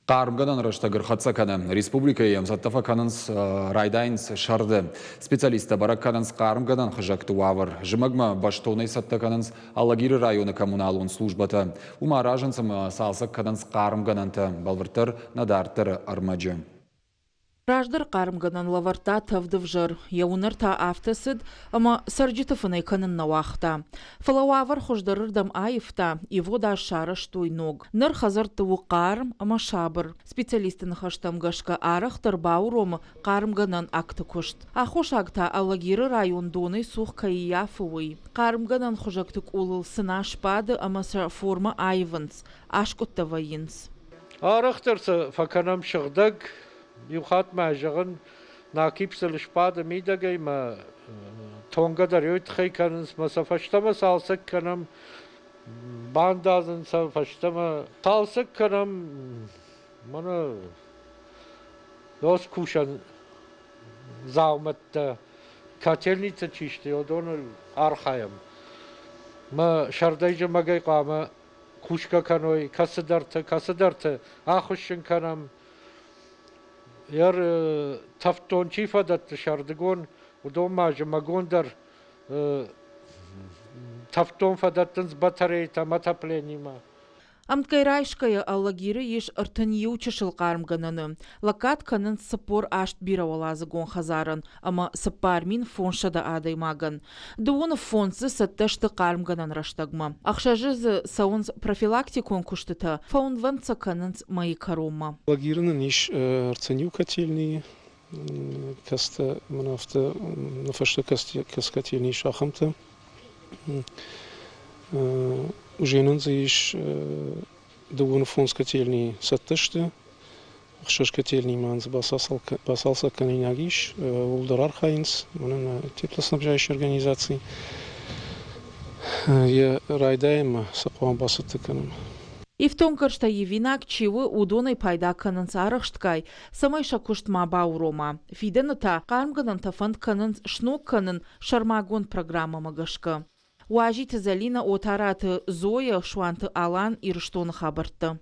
Хъармгӕнӕн рӕстӕг ӕрхӕццӕ кӕны. Республикӕйы йӕм цӕттӕ фӕкӕнынц, райдайынц сӕрды. Специалисттӕ бӕрӕг кӕнынц хъармгӕнӕн хызӕгты уавӕр. Зымӕгмӕ бӕстонӕй цӕттӕ кӕнынц Алагиры районы коммуналон службӕтӕ. Уым аразынц ӕмӕ цалцӕг кӕнынц хъармгӕнӕнтӕ, бӕлвырддӕр нӕ дарддӕры ӕрмӕджы. Раздӕр хъармгӕнӕн лӕвӕрдта тӕвд ӕвзӕр, йӕ уынӕр та афтӕ цыд, ӕмӕ цӕрджыты фынӕй кӕнын нӕ уагъта. Фӕлӕ уавӕр хуыздӕрырдӕм аивта, ивгъуыд аз сарӕзтой ног. Ныр хӕдзӕртты у хъарм ӕмӕ сабыр. Специалистты ныхӕстӕм гӕсгӕ арӕхдӕр бауромы хъармгӕнӕн акты куыст. Аххосаг та Алагиры район донӕй цух кӕй ӕййафы, уый. Хъармгӕнӕн хуызӕгты къулыл цына сбады ӕмӕ сӕ формӕ аивынц, аскъуыдтӕ вӕййынц. Арӕхдӕр сӕ фӕкӕнӕм сыгъдӕг. Иу хатт ма зӕгъын, накипсыл сбады мидӕгӕй мӕ тонгӕ дӕр уый тыххӕй кӕнынц мӕ сӕ фӕстӕмӕ цалцӕг кӕнӕм, бандадзын сӕ фӕстӕмӕ цалцӕг кӕнӕм, мӕнӕ нос кусӕн дзаумӕттӕ, котельницӕ чи сты, уыдоныл архайӕм. Мӕ сӕрдӕй-зымӕгӕй хъуамӕ кусгӕ кӕной, кӕцыдӕрты, кӕцыдӕрты ахуыссын кӕнӕм. Йӕ тӕвддон чи фӕдӕтты сӕрдыгон, уыдон ма зымӕгон дӕр тӕвддон фӕдӕттынц батарейтӕ ӕмӕ отоплениимӕ. Ӕмткӕй райсгӕйӕ Алагиры ис 31 чысыл хъармгӕнӕны. Лӕггад кӕнынц 48 бирӕуӕладзыгон хӕдзарӕн ӕмӕ 4500 адӕймагӕн. Дыууын фондз дзы цӕттӕ сты хъармгӕнӕн рӕстӕгмӕ. Ӕхсӕзы дзы цӕуынц профилактикон куыстытӕ, фӕуынвӕнд сӕ кӕнынц мӕйы кӕронмӕ. Алагиры нын ис ӕртын иу котельныйы, кӕцытӕ мын афтӕ фӕстӕ котельный ис ахӕмтӕ. Уже нын дзы ис дыууын фондз котельныйы цӕттӕ сты. Ӕхсӕз котельныйы ма дзы бацалцӕг кӕнинаг ис, ууыл дӕр архайынц. Мӕнӕн теплоснабжающая организаци йӕ райдайӕнмӕ сӕ хъуамӕ бацӕттӕ кӕнӕм. Ифтонггӕрзтӕ ивинаг чи у, уыдонӕй пайда кӕнынц арӕхстгай, цӕмӕй сӕ куыст ма баурома. Фидӕны та хъармгӕнӕнтӕ фӕнд кӕнынц сног кӕнын сӕрмагонд программӕмӕ гӕсгӕ. Уазиты Зӕлинӕ, Отараты Зоя, Суанты Алан, Ирыстоны хабӕрттӕ.